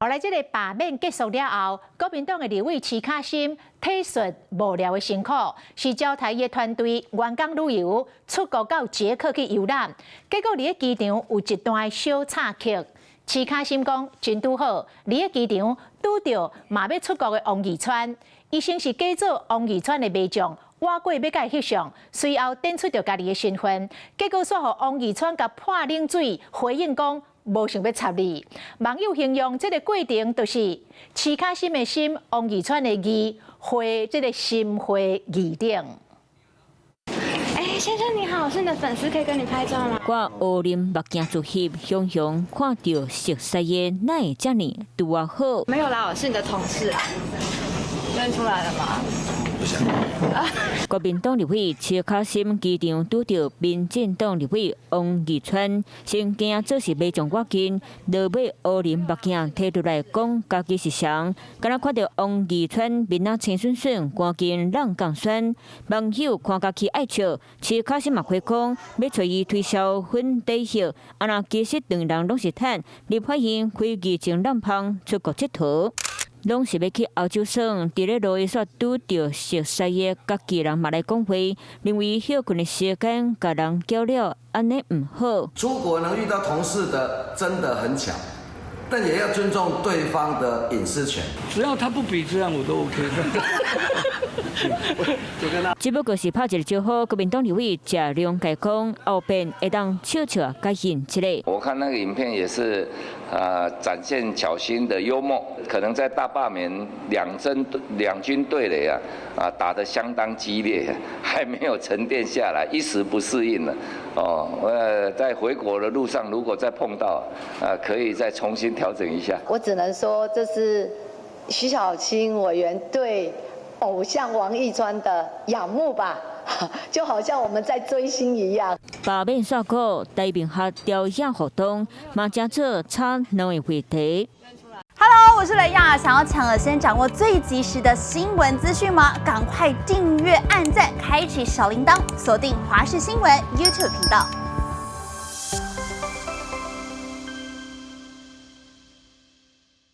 後來這个罷免結束了後，國民黨的立委徐巧芯體恤幕僚的辛苦，是召集伊的團隊員工旅遊出國到捷克去遊覽，結果佇咧機場有一段小插曲。徐巧芯講真拄好，佇咧機場拄著嘛欲出國的王義川，伊先是假做王義川的馬將，倚過欲共伊翕相，隨後展出著家己的身份，結果煞予王義川共潑冷水回應講，無想欲插你。網友形容這个過程就是徐巧芯的心，王義川的義，會這个心會義頂。哎，先生你好，我是你的粉絲，可以跟你拍照嗎？我烏林目鏡做翕，雄雄看著熟似的，哪會遮爾拄仔好？沒有啦，我是你的同事啊，認出來了嗎？國民黨立委徐巧芯機場拄著民進黨立委王義川，先驚做是馬將倚近，落尾烏林目鏡提出來講家己是誰，敢若看著王義川面仔青順順，趕緊挵共酸，網友看甲起愛笑，徐巧芯嘛開講欲揣伊推銷粉底液，啊若其實兩人攏是趁立法院開議前挵芳出國𨑨迌。攏是欲去歐洲耍，佇咧路煞拄著熟似的家己人嘛來講話，認為歇睏的時間共人攪了，按呢毋好。出國能遇到同事的真的很巧，但也要尊重對方的隱私權。只要他不比這樣，我都 OK。只不過是拍一个招呼，國民黨立委謝龍介講，後邊會當笑笑共應一下。我看那個影片也是，展現巧芯的幽默，可能在大罷免兩軍對壘啊，打得相當激烈，還沒有沉澱下來，一時不適應了。哦，在回國的路上，如果再碰到，可以再重新調整一下。我只能說，這是徐巧芯委員對偶像王義川的仰慕吧，就好像我們在追星一樣。罷免煞過，台面下調影活動，嘛成做炒兩个話題。 Hello，我是雷亞，想要搶先掌握最及時的新聞資訊嗎？趕快訂閱、按讚、開啟小鈴鐺，鎖定華視新聞 YouTube 頻道。